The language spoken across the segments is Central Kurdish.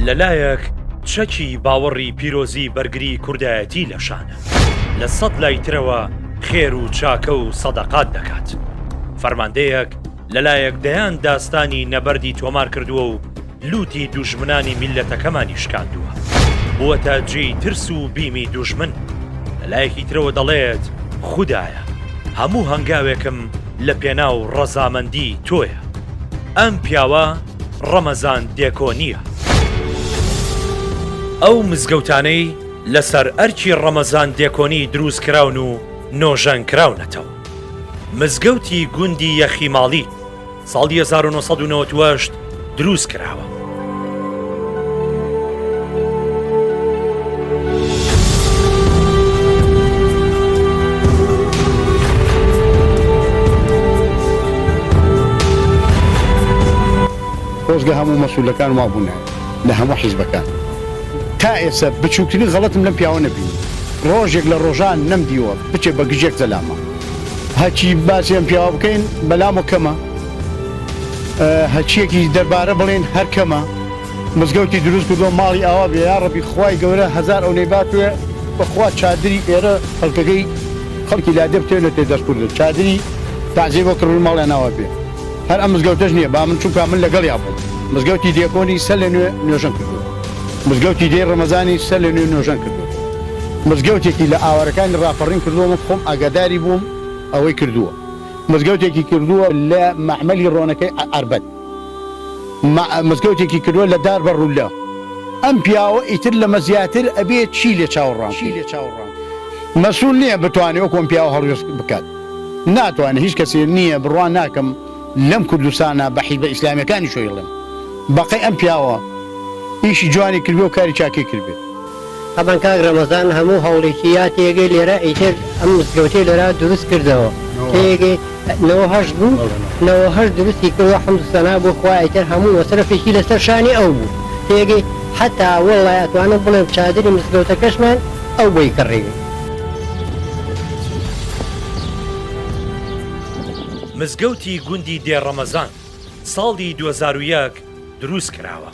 لە لایەک چەکی باوەڕی پیرۆزی بەرگری کوردایەتی لە شانە، لە سەد لای ترەوە خێر و چاکە و سەدەقات دەکات. فەرماندەیەک لە لایەک دەیان داستانی نەبەردی تۆمار کردووە و لووتی دوژمنانی میللەتەکەمانی شکاندووە، بووەتە جێی ترس و بیمی دوژمن، لە لایەکی ترەوە دەڵێت خودایە هەموو هەنگاوێکم لە پێناو ڕەزامەندی تۆیە. ئەم پیاوە ڕەمەزان دێکۆ نییە. ئەو مزگەوتانەی لەسەر ئەرکی ڕەمەزان دێکۆنی دروست کراون و نۆژەن کراونەتەوە. مزگەوتی گوندی یەخیماڵی ساڵی 1998 دروست کراوە. خۆزگە هەموو مەسولەکان وابوونایە لە هەموو حیزبەکان. تا ئێستا بچوکترین غەڵەتم لەم پیاوە نەبینی. ڕۆژێک لە ڕۆژان نەمدیوە بچێ بە گژێک زەلامە. هەرچی باسی ئەم پیاوە بکەین بەلامەوە کەمە. هەرچیەکی دەربارە بڵێین هەر کەمە. مزگەوتی دروست کردوە ماڵی ئاوا بێ یاڕەبی خوای گەورە هەزار ئەونەی باتوێ بەخوا چادری ئێرە خەڵکەکەی خەڵکی لادێ بتوێنێتێ دەست کوردن چادری تازەی بۆ کڕن ماڵیان ئاوا بێ هەر ئەم مزگەوتەش نیە با من چونکا من لەگەڵیا بووم مزگەوتی دێکۆنی سەر لە نوێ نۆژەن کردوە مزگەوتی دێی ڕەمەزانی سەر لە نوێ نۆژەن کردوە مزگەوتێکی لە ئاوارەکانی ڕاپەڕین کردوە من خۆم ئاگاداری بووم ئەوەی کردوە مزگەوتێکی کردوە لە مەعمەلی ڕۆنەکەی عەربەت. مزگەوتێکی کردوە لە دار بە ڕولە ئەم پیاوە ئیتر لەمە زیاتر ئەبێ چی لێ چاوەڕوان بکەین مەسول نیە بتوانێ وەکو ئەم پیاوە هەڵوێست بکات ناتوانێ هیچ کەسێ نیە بڕوا ناکەم لەم کوردستانە بە حیزبە ئیسلامیەکانیشەوە ئەڵێم بەقەی ئەم پیاوە ئیشی جوانی کردبێ و کاری چاکەی کردبێ. تەبعەن کاک ڕەمەزان هەموو هەوڵێکی یا تێگەی لێرە ئیتر ئەم مزگەوتەی لێرا دروست کردەوە تێگەی 98 بوو 98 دروستی کردوە حەمد و سەنا بۆ خوا ئیتر هەموو مەسرەفێکی لەسەر شانی ئەو بوو تێگەی حەتا وەڵای ئەتوانم بڵێم چادری مزگەوتەکەشمان ئەو بۆی کڕیوین. مزگەوتی گوندی دێ ڕەمەزان ساڵی 2001 دروست کراوە.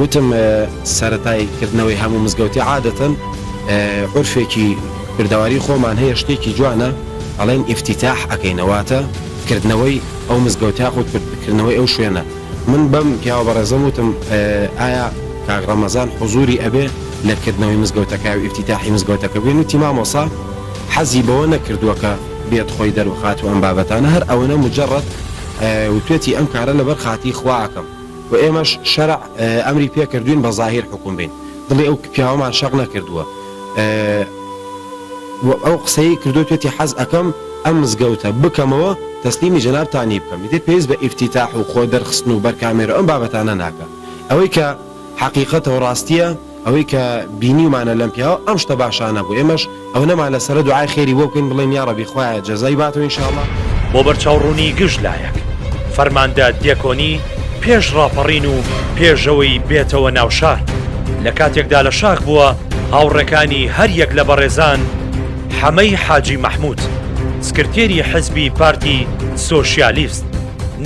وتم سەرەتای کردنەوەی هەموو مزگەوتێ عادەتەن عورفێکی کوردەواری خۆمان هەیە شتێکی جوانە ئەڵێن ئیفتیتاح ئەکەینە واتە کردنەوەی ئەو مزگەوتە یاخود کردنەوەی ئەو شوێنە من بەم پیاوە بەڕێزەم وتم ئایا کاک ڕەمەزان حزوری ئەبێ لە کردنەوەی مزگەوتەکە و ئیفتیتاحی مزگەوتەکە بێن وتی مامۆسا حەزی بەوە نەکردووە کە بێت خۆی دەربخات و ئەم بابەتانە هەر ئەوەنە مجرد وتوێتی ئەم کارە لەبەر خاتری خوا ئەکەم وە ئێمەش شەرع ئەمری پێ کردوین بە زاهیر حوکم بین دڵی ئەو پیاوەمان شەق نەکردووە وە ئەو قسەی کردووە توێتی حەز ئەکەم ئەم مزگەوتە بکەمەوە تەسلیمی جەنابتانی بکەم ئیتر پێویست بە ئیفتیتاح و خۆ دەرخستن و بەر کامێرە ئەم بابەتانە ناکا ئەوەی کە حەقیقەتە و ڕاستیە ئەوەی کە بینیومانە لەم پیاوە ئەم شتە باشانە بوو ئێمەش ئەونەمان لەسەرە دوعای خێری بۆ بکەین بڵێین یاڕەبی خوایە جەزای باتەوە ان شاء اللە. بۆ بەرچاوڕوونی گشت لایەک، فەرماندە دێکۆنی پێش ڕاپەڕین و پێشەوەی بێتەوە ناو شار، لە کاتێکدا لە شاخ بووە، هاوڕێکانی هەر یەک لە بەڕێزان حەمەی حاجی مەحموود، سکرتێری حزبی پارتی سۆشیالیست،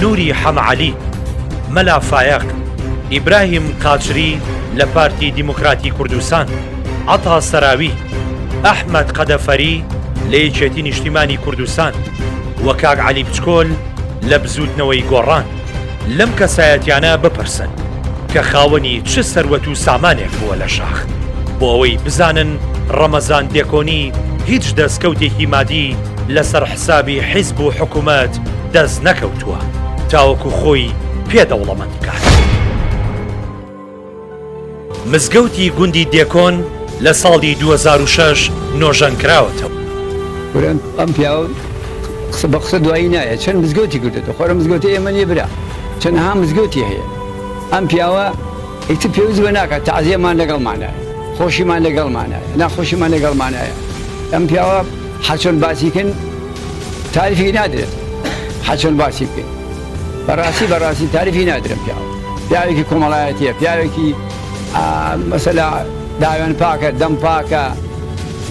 نوری حەمەعەلی، مەلا فایەق، ئیبراهیم قاچری لە پارتی دیموکراتی کوردستان، عەتا سەراوی، ئەحمەد قەدەفەری لە یەکێتی نیشتیمانی کوردستان و کاک عەلی بچکۆل لە بزووتنەوەی گۆڕان لەم کەسایەتیانە بپرسن کە خاوەنی چ سەروەت و سامانێک بووە لە شاخ بۆ ئەوەی بزانن ڕەمەزان دێکۆنی هیچ دەستکەوتێکی مادی لەسەر حسابی حیزب و حکومەت دەست نەکەوتووە تاوەکو خۆی پێ دەوڵەمەند بکات. مزگەوتی گوندی دێکۆن لە ساڵی 2006 نۆژەنکراوەتەوە. کورە ئەم پیاوە قسە بە قسە دوایی نایە چەند مزگەوتی کردێتەوە خۆرە مزگەوتی ئێمە نیە برا چەندەها مزگەوتی هەیە ئەم پیاوە ئیتر پێویست بە ناکات تەعزیەمان لەگەڵمانایە. خۆشیمان لەگەڵمانایە ناخۆشیمان لەگەڵمانایە ئەم پیاوە حەچۆن باسی کەن تاریفی نادرێت حەچۆن باسی بکەین بەڕاستی بەڕاستی تاریفی نادرم پیاوە پیاوێکی کۆمەڵایەتیە پیاوێکی مەسەلا داوێن پاکە دەم پاکە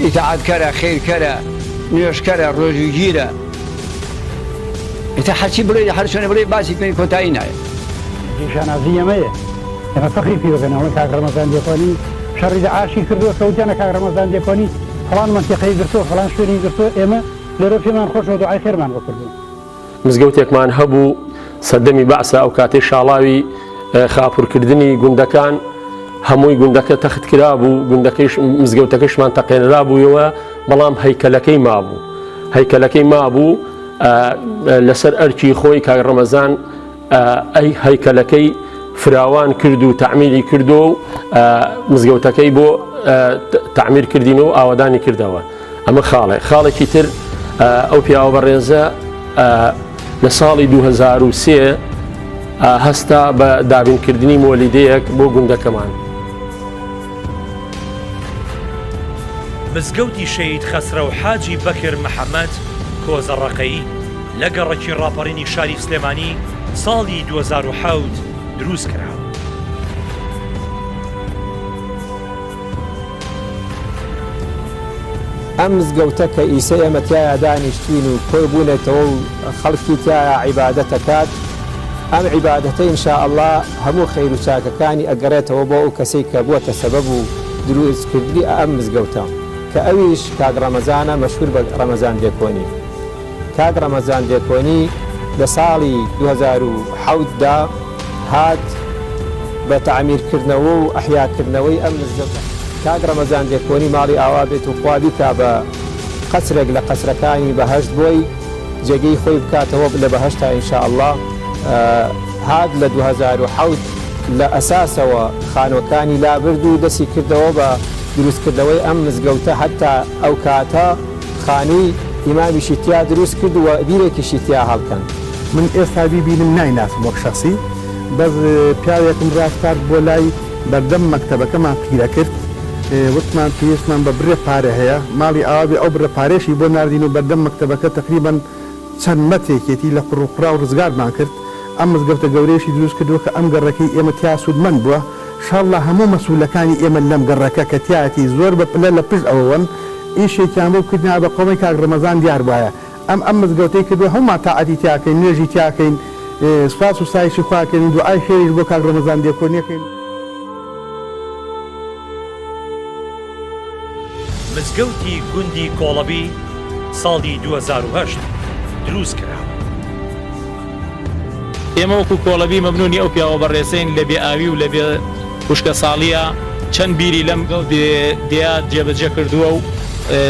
ئیتاعەتکەرە خێرکەرە نوێژکەرە ڕۆژووگیرە ئیتر هەرچی بڵێ هەر چۆنێ بڵێ باسی بکەین کۆتایی نایە. جێی شانازی ئێمەیە ئێمە فەخری پێوە دەکەین ئەڵێن کاک ڕەمەزان دێکۆنی شەڕی دەعاشی کردووە کە وتیانە کاک ڕەمەزان دێکۆنی فڵان مەنتیقەی گرتووە فڵان شوێنی گرتووە ئێمە لێرە پێمان خۆشە دوعای خێرمان بۆ کردوون. مزگەوتێکمان هەبوو سەردەمی بەعسە ئەو کاتەی شاڵاوی خاپورکردنی گوندەکان هەمووی گوندەکە تەخت کرابوو گوندەکەیش مزگەوتەکەشمان تەقێنرابوویەوە بەڵام هەیکەلەکەی مابوو هەیکەلەکەی مابوو لەسەر ئەرکی خۆی کاک ڕەمەزان ئەی هەیکەلەکەی فراوان کرد و تەعمیری کردو و مزگەوتەکەی بۆ تەعمیر کردین و ئاوادانی کردەوە ئەمە خاڵێ خاڵێکی تر ئەو پیاوە بەڕێزە لە ساڵی 2023 هەستا بە دابینکردنی مۆلیدەیەک بۆ گوندەکەمان. مزگەوتی شەهید خەسرەو حاجی بەکر محەمەد کۆزەڕەقەیی لە گەڕەکی ڕاپەڕینی شاری سلێمانی ساڵی 2007 دروست کراوە. ئەم مزگەوتە کە ئیسە ئێمە تیایا دانیشتوین و کۆی بوونەتەوە و خەڵکی تیایا عیبادەت ئەکات، ئەم عیبادەتە ان شاء اللە هەموو خەیر و چاکەکانی ئەگەڕێتەوە بۆ ئەو کەسەی کە بووەتە سەبەب و دروست کردنی ئەم مزگەوتە کە ئەویش کاک ڕەمەزانە مەشهور بە ڕەمەزان دێکۆنی. کاک ڕەمەزان دێکۆنی لە ساڵی 2007 دا هات بە تەعمیر کردنەوە و ئەحیا کردنەوەی ئەم مزگەوتە. کاک ڕەمەزان دێکۆنی ماڵی ئاوا بێت و خوا بیکا بە قەسرێک لە قەسرەکانی بەهەشت بۆی جێگەی خۆی بکاتەوە لە بەهەشتا ان شاء اللە هات لە 2007 لە ئەساسەوە خانوەکانی لابرد و دەسی کردەوە بە دروست کردنەوەی ئەم مزگەوتە هەتا ئەو کاتە خانووی ئیمامیشی تیا دروست کرد و بیرێکیشی تیا هەڵکەند. من ئێستا بیبینم نایناسم وەک شەخسی بەس پیاوێکم ڕاسپارد بۆ لای بەردەم مەکتەبەکەمان قیرە کرد وتمان پێویستمان بە بڕێ پارە هەیە ماڵی ئاوا بێ ئەو بڕە پارەیەشی بۆ ناردین و بەردەم مەکتەبەکە تەقریبەن چەند مەترێکێتی لە قوڕ و قوڕاو ڕزگارمان کرد ئەم مزگەوتە گەورەیەشی دروست کردووە کە ئەم گەڕەکەی ئێمە تیا سوودمەند بووە شاڵڵا هەموو مەسولەکانی ئێمە لەم گەڕەکە کە تیایەتی زۆر بە پلە لە پشت ئەوەوەن ئیشێکیان بۆ بکردنایە بە قەومەی کاک ڕەمەزان دیار بوایە ئەم ئەم مزگەوتەی کردووە هەموومان تاعەتی تیا کەین نوێژی تیا کەین سوپاس و ستایشی خوا کەین و دوعای خێریش بۆ کاک ڕەمەزان دێکۆنیە کەین. مزگەوتی گوندی کۆڵەبی ساڵی 2008 دروست کراوە. ئێمە وەکو کۆڵەبی مەمنونی ئەو پیاوە بەڕێزەین لە بێ ئاوی و لە بێ وشکە ساڵیە چەند بیری لەم دێیە جێبەجێ کردووە و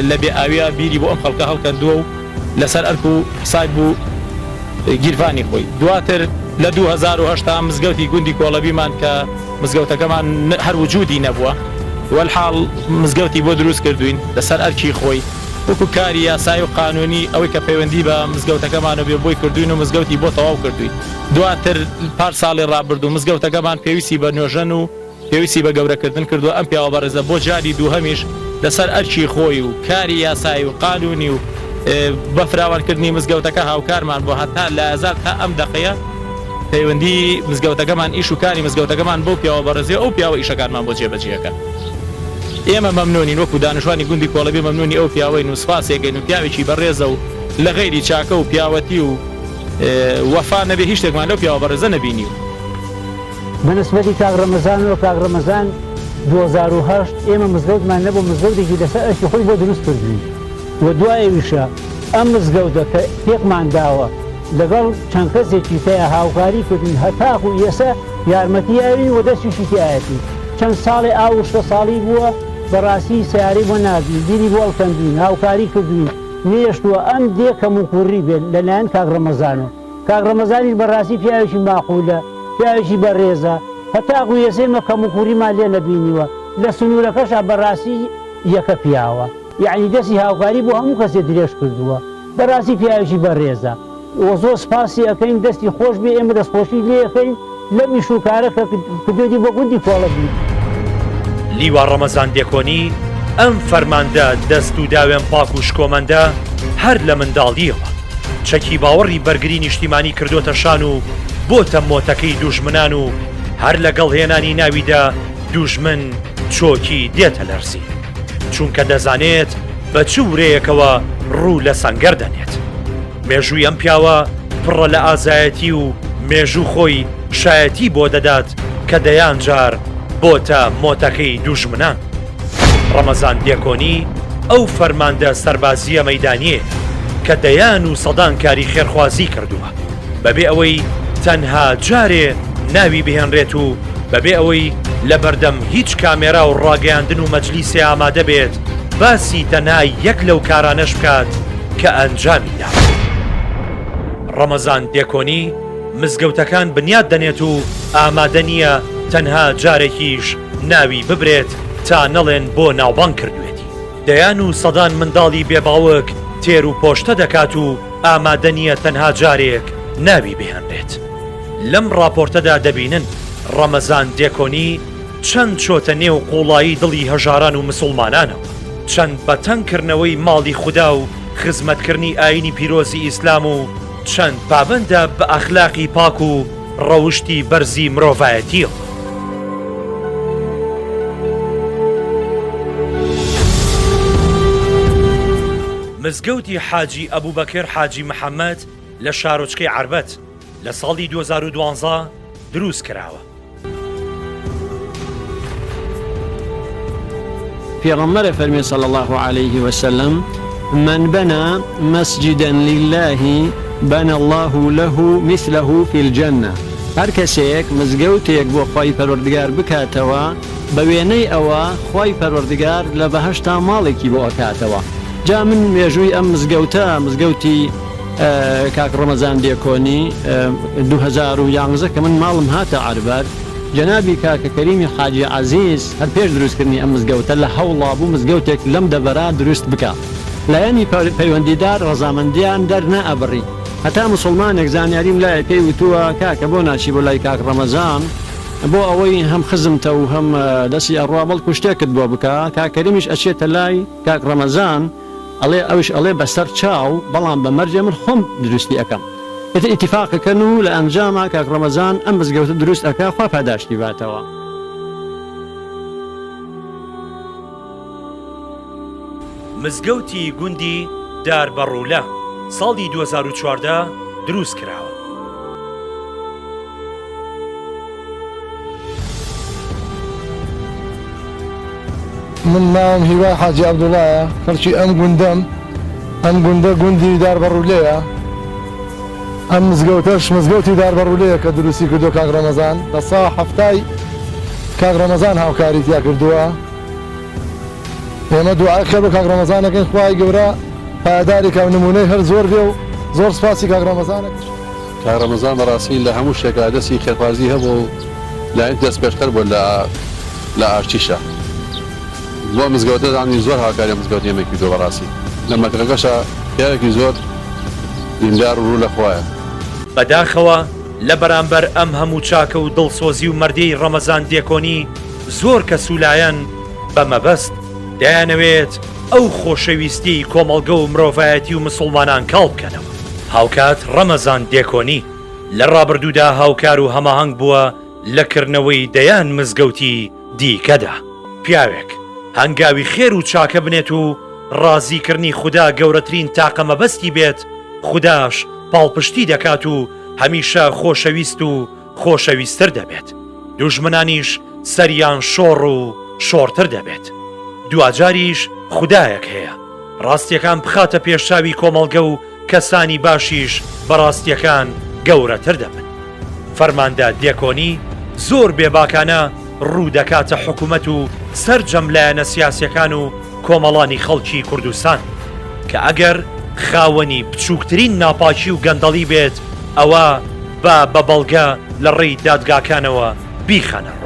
لە بێ ئاویە بیری بۆ ئەم خەڵکە هەڵکەندووە و لەسەر ئەرک و حساب و گیرفانی خۆی دواتر لە 2008 مزگەوتی گوندی کۆڵەبیمان کە مزگەوتەکەمان هەر وجودی نەبووە وەلحاڵ مزگەوتی بۆ دروست کردوین لەسەر ئەرکی خۆی وەکو کاری یاسایی و قانونی ئەوەی کە پەیوەندی بە مزگەوتەکەمانەوە بێ بۆی کردوین و مزگەوتی بۆ تەواو کردوین دواتر پار ساڵی ڕابردوو مزگەوتەکەمان پێویستی بە نۆژەن و پێویستی بە گەورەکردن کردووە ئەم پیاوە بەڕێزە بۆ جاری دووهەمیش لەسەر ئەرکی خۆی و کاری یاسایی و قانونی و بە فراوانکردنی مزگەوتەکە هاوکارمان بووە هەتا لایەزال تا ئەم دەقەیە پەیوەندی مزگەوتەکەمان ئیش و کاری مزگەوتەکەمان بەو پیاوە بەڕێزەیە ئەو پیاوە ئیشەکانمان بۆ جێبەجێ ئەکات ئێمە مەمنونین وەکو دانیشتوانی گوندی کۆڵەبی مەمنونی ئەو پیاوەین و سپاسی ئەکەین و پیاوێکی بەڕێزە و لە غەیری چاکە و پیاوەتی و وەفا نەبێ هیچ شتێکمان لەو پیاوە بەڕێزە نەبینیوە. بە نسبەتی کاک ڕەمەزانەوە کاک ڕەمەزان 2008 ئێمە مزگەوتمان نەبوو مزگەوتێکی لەسەر ئەرکی خۆی بۆ دروست کردوین و دوای ئەویشە ئەم مزگەوتە کە تێکمان داوە لەگەڵ چەند کەسێکی تیا هاوکاری کردوین هەتاکو ئێسە یارمەتی یاوین و دەستیشی تیایەتی چەند ساڵێ ئاو وشکە ساڵی بووە بەڕاستی سەیارەی بۆ ناردوین بیری بۆ ئەڵکەندوین هاوکاری کردوین نێشتووە ئەم دێ کەموکوڕی بێت لەلایەن کاک ڕەمەزانەوە کاک ڕەمەزانیش بەڕاستی پیاوێکی ماقولە پیاوێکی بەڕێزە هەتاکو ئێسە ئێمە کەموکوڕیمان لێ نەبینیوە لە سنورەکەشا بەڕاستی یەکە پیاوە یەعنی دەستی هاوکاری بۆ هەموو کەسێ درێژ کردووە بەڕاستی پیاوێکی بەڕێزە وە زۆر سپاسی ئەکەین دەستی خۆش بێ ئێمە دەست خۆشی لێ ئەکەین لەم ئیش و کارە کە کردوێتی بۆ گوندی کۆڵەبی. لیوا ڕەمەزان دێکۆنی، ئەم فەرماندە دەست و داوێن پاک و شکۆمەندە هەر لە منداڵییەوە چەکی باوەڕی بەرگری نیشتیمانی کردۆتە شان و بۆتە مۆتەکەی دوژمنان و هەر لەگەڵ هێنانی ناویدا دوژمن چۆکی دێتە لەرزین چونکە دەزانێت بە چ ورەیەکەوە ڕوو لە سەنگەر دەنێت. مێژووی ئەم پیاوە پڕە لە ئازایەتی و مێژوو خۆی شایەتی بۆ دەدات کە دەیان جار بۆتە مۆتەکەی دوژمنان. ڕەمەزان دێکۆنی ئەو فەرماندە سەربازییە مەیدانییەیە کە دەیان و سەدان کاری خێرخوازی کردووە بەبێ ئەوەی تەنها جارێ ناوی بهێنرێت و بەبێ ئەوەی لەبەردەم هیچ کامێرا و ڕاگەیاندن و مەجلیسێ ئامادە بێت باسی تەنها یەک لەو کارانەش بکات کە ئەنجامی داوە. ڕەمەزان دێکۆنی مزگەوتەکان بنیات دەنێت و ئامادە نییە تەنها جارێکیش ناوی ببرێت تا نەڵێن بۆ ناوبانگ کردوێتی. دەیان و سەدان منداڵی بێ باوک تێر و پۆشتە دەکات و ئامادە نییە تەنها جارێک ناوی بهێنرێت. لەم ڕاپۆرتەدا دەبینن ڕەمەزان دێکۆنی چەند چۆتە نێو قوڵایی دڵی هەژاران و مسوڵمانانەوە، چەند بە تەنگ کردنەوەی ماڵی خودا و خزمەتکردنی ئایینی پیرۆزی ئیسلام و چەند پابەندە بە ئەخلاقی پاک و ڕەوشتی بەرزی مرۆڤایەتییەوە. مزگەوتی حاجی ئەبوبەکر حاجی محەمەد لە شارۆچکەی عەربەت لە ساڵی 2012 دروست کراوە. پێغەمبەر ئەفەرموێ صلی اللە علیه وسلم، من بنی مسجدا للە بنی اللە له مثله فی الجنە، هەر کەسێک مزگەوتێک بۆ خوای پەروەردگار بکاتەوە بە وێنەی ئەوە خوای پەروەردگار لە بەهەشتا ماڵێکی بۆ ئەکاتەوە. جا من مێژووی ئەم مزگەوتە، مزگەوتی کاک ڕەمەزان دێکۆنی، 2011 کە من ماڵم هاتە عەربەت، جەنابی کاکە کەریمی حاجی عەزیز هەر پێش دروستکردنی ئەم مزگەوتە لە هەوڵا بوو مزگەوتێک لەم دەڤەرە دروست بکا. لایەنی پەیوەندیدار ڕەزامەندیان دەرنەئەبڕی. هەتا موسوڵمانێک زانیاریم لایە پێی وتووە کاکە بۆ ناچی بۆ لای کاک ڕەمەزان بۆ ئەوەی هەم خزمتە و هەم دەستی ئەڕوا بەڵکو شتێکت بۆ بکا. کاک کەریمیش ئەچێتە لای کاک ڕەمەزان. ئەڵێ ئەویش ئەڵێ بەسەر چاو بەڵام بە مەرجێ من خۆم دروستی ئەکەم ئیتر ئیتیفاق ئەکەن و لە ئەنجاما کاک ڕەمەزان ئەم مزگەوتە دروست ئەکا خوا پاداشتی باتەوە. مزگەوتی گوندی داربەڕوولە ساڵی 2014 دروست کراوە. من ناوم هیوا حاجی عەبدوڵایە، خەڵکی ئەم گوندەم، ئەم گوندە گوندی داربەڕوولەیە، ئەم مزگەوتەش مزگەوتی داربەڕوولەیە کە دروستی کردووە کاک ڕەمەزان، لە سا حەفتای کاک ڕەمەزان هاوکاری تیا کردووە، ئێمە دوعای خێر بۆ کاک ڕەمەزان ئەکەین خوای گەورە پایەداری کا و نموونەی هەر زۆر بێ و زۆر سوپاسی کاک ڕەمەزان ئەکەین. کاک ڕەمەزان بەڕاستی لە هەموو شتێکا دەستی خێرخوازی هەبووە و لایەنی دەستپێشخەر بووە لە لە ئاشتیشا بۆ مزگەوتە یانی زۆر هاوکاری ئەم مزگەوتەی ئێمەی کردووە بەڕاستی لە مەنتیقەکەشا پیاوێکی زۆر دیندار و ڕوو لە خوایە. بەداخەوە لە بەرامبەر ئەم هەموو چاکە و دڵسۆزی و مەردیەی ڕەمەزان دێکۆنی زۆر کەس و لایەن بە مەبەست دەیانەوێت ئەو خۆشەویستیەی کۆمەڵگە و مرۆڤایەتی و مسوڵمانان کاڵ بکەنەوە. هاوکات ڕەمەزان دێکۆنی لە ڕابردوودا هاوکار و هەماهەنگ بووە لە کردنەوەی دەیان مزگەوتی دیکەدا. پیاوێک هەنگاوی خێر و چاکە بنێت و ڕازیکردنی خودا گەورەترین تاقە مەبەستی بێت، خوداش پاڵپشتی دەکات و هەمیشە خۆشەویست و خۆشەویستتر دەبێت، دوژمنانیش سەریان شۆڕ و شۆڕتر دەبێت. دواجاریش خودایەک هەیە ڕاستیەکان بخاتە پێشچاوی کۆمەڵگە و کەسانی باشیش بە ڕاستیەکان گەورەتر دەبن. فەرماندە دێکۆنی زۆر بێباکانە ڕوو دەکاتە حکومەت و سەرجەم لایەنە سیاسیەکان و کۆمەڵانی خەڵکی کوردستان کە ئەگەر خاوەنی بچووکترین ناپاکی و گەندەڵی بێت ئەوا با بە بەڵگە لە ڕێی دادگاکانەوە بیخەنە ڕوو.